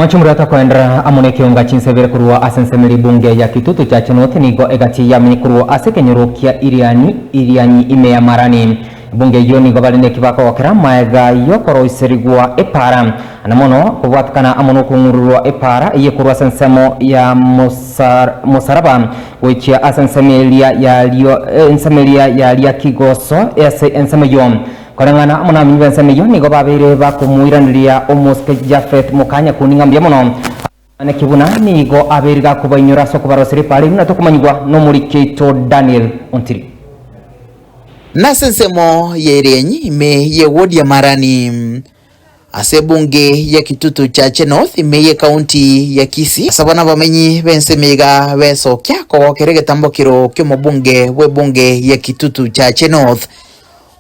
Mwanche omorwoti akoenderera amo nekeonga chinsebere korwa ase ensemo ribunge ya Kitutu Chache North nigo egati yamenye korwa ase ekenyoro kia Irianyi Irianyi ime ya Marani. Ebunge eyio nigo bare neki bakogokera maega yokoroiserigwa epaara na mono kobwatekana amo nokong'ururwa epaara eye korwa ase ensemo ya Mosaraba goichia ase ensemo eria ya ensemo eria ya Riakigoso ase ensemo eyio. Koreng'ana amo nabamenyi b'ensemo eyio nigo babeire bakomoiraneria omosike Jafeth mokanyakundi ng'a mbuya mono. Naki buna nigo abeire gakobainyora ase okobaroseria epaara eyio buna tokomanyigwa nomoriki oito Daniel Ontiri. Nase ensemo ya Irianyi ime y'ewodi ya Marani, ase ebunge ya Kitutu Chache North ime y'ekaunti ya Kisii, ase abwo nabamenyi b'ensemo iga besokia kogokera egetambokero ki'omobunge bw'ebunge ya Kitutu Chache North,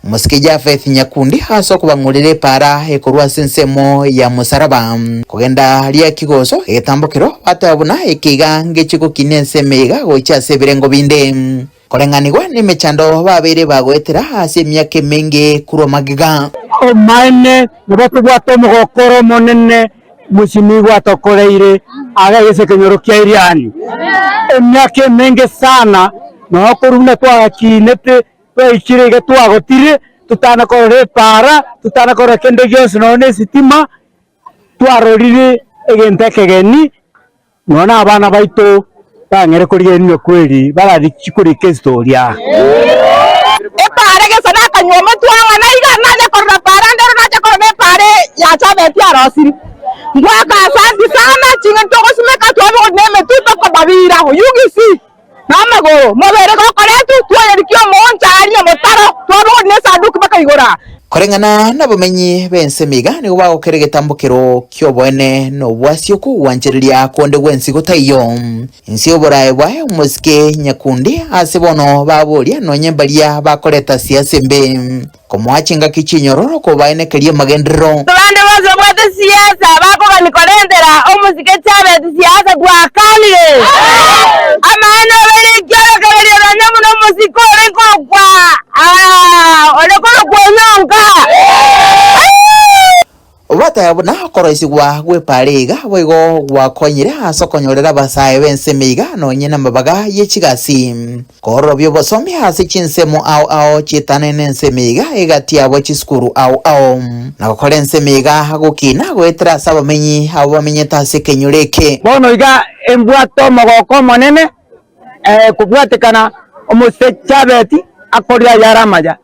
Omosike Japheth Nyakundi ase okobang'urera epaara ekorwa ase ensemo ya mosaraba kogenda Riakigoso egetambokero bateba buna eke iga ngechie gokina ensemo iga gochia ase ebirengo binde. Koreng'anigwa nemechando babeire bagoetera ase emiaka emenge korwa magega. Omaene, nabo tobwate omogokoro omonene Mwesimigwa atokoreire aga ase ekenyoro kia Irianyi emiaka emenge sana, nonya korwa buna twagakinete Twaikire iga twagotire, totana korora epaara, totana korora kende gionsi nonya na esitima, twarorire egento ekegeni, nonya na abana baito bang'ere korigia rinoko eri bararichi korika estori aa. Epaara gesa nakanywa omotwe ang'ana iga, nanye korora paara ndero nache korora epaara ya Chabeti arosirie. Ngwaka asanti sana, ching'eni togosimeka twabogori na emetwe tokobabira UGC. Namagoro, mobere gokoretwa, twoyerikia omooncha aria omotaro, twabogoria nesanduki mpaka igoro aa. Koreng'ana nabamenyi b'ensemo iga nigo bagokera egetambokero ki'oboene na obwasi okogwanchereria konde gwensi gotaiyo. Inse y'oboraai bwaye omosike nyakundi ase bono baboria nonye mbaria bakoreta siasa embe. Komoa chingaki chinyororo kobaenekeria amagenderero. Abande bonsi babwate siasa bakogania korentera omosike Jabeti siasa twakanire. Amaene obeire ekiorokererio nonya buna omosike ore korokwa ore korokwa Onyonka. Bateba buna okoroisigwa gw'epaara iga boigo gwakonyire ase okonyorera abasae b'ensemo iga nonye namabaga ye chigasi. Kororobia obosomi ase chinsemo ao ao chietanaine ensemo iga egati yabo chisukuru ao ao, na gokora ensemo iga gokina goetera ase abamenyi abwo bamenyete ase ekenyoro eke. Bono iga embwate omogoko omonene kobwatekana omosike Jabeti akorire ayare amaya,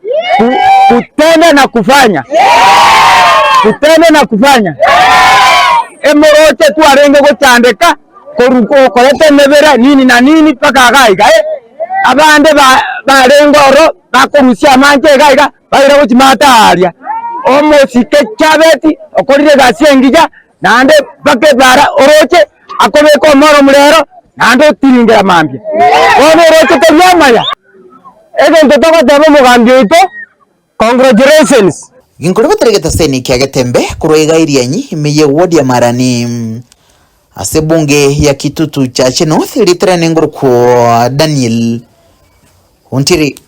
kutenda na kufanya, kutenda na kufanya. Emoroche twarenge gochandeka korwa okoreta emebere nini na nini mpaka iga iga, abande barenge ororo bakorusia amanche iga iga baira gochia maate aaria. Omosike Jabeti okorire egasi engiya Naende bakebara orooche, akobeka omoro omorero, naende otiringera mambia. Bono orooche tori amaya. Egento togoteba omogambi oito, congratulations. Ginkoribatera egetaseni kia Getembe korwa iga Irianyi ime ye ward ya Marani ase ebunge ya Kitutu Chache North ritarane ngorokwo Daniel Ontiri.